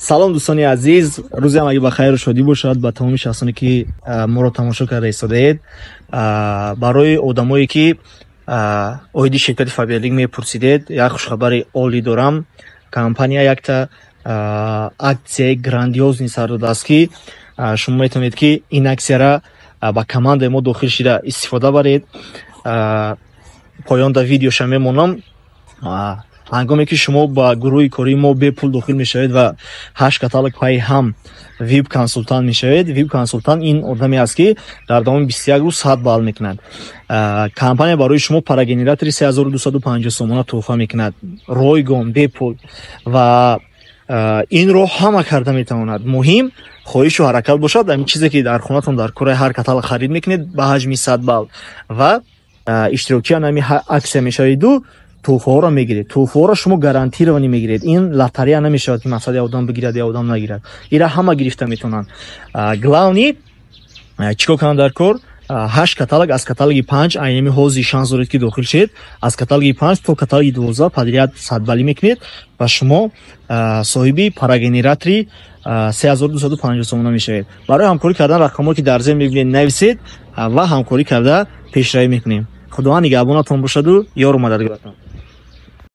Салом, дӯстони азиз, рӯзи ҳамагӣ ба хайру шодӣ бошад ба тамоми шахсоне, ки моро тамошо карда истодаед. Барои одамое, ки оиди ширкати Фаберлик мепурсидед, як хушхабари олӣ дорам. Компания якта аксияи грандиозный сар додааст, ки шумо метавонед, ки ин аксияра ба командаи мо дохил шида истифода баред. Поён дар видеоша мемонам. Ҳангоме ки шумо ба гурӯҳи кории мо бепул дохил мешавед ва ҳашт каталог пайи ҳам вип консултант мешавед. Вип консултант ин одаме аст, ки дар давоми 21 рӯз 100 балл мекунад. Компания барои шумо парогенератори 3250 сомона тӯҳфа мекунад, ройгон, бепул. Ва инро ҳама карда метавонад, муҳим хоҳишу ҳаракат бошад. Ҳамин чизе, ки дар хонатон дар кораи ҳар каталог харид мекунед ба ҳаҷми 100 балл ва иштирокчиан ҳами аксия мешаведу тӯҳфаҳоро мегиред. Тӯҳфаҳоро шумо гарантированный мегиред. Ин лотерея намешавад, ки мақсад як одам бигирад, як одам нагирад. Ира ҳама гирифта метавонанд. Главный чӣ кор кунанд дар кор? Ҳашт каталог, аз каталоги 5, айнами ҳозир шанс доред, ки дохил шед, аз каталоги 5 то каталоги 12 подряд 100 баллӣ мекунед ва шумо соҳиби парогенератори 3250 сомона мешавед. Барои ҳамкорӣ кардан рақамҳое, ки дар зер мебинед, нависед ва ҳамкорӣ карда пешравӣ мекунем. Худованд нигаҳбонатон бошаду ёру мададгоратон.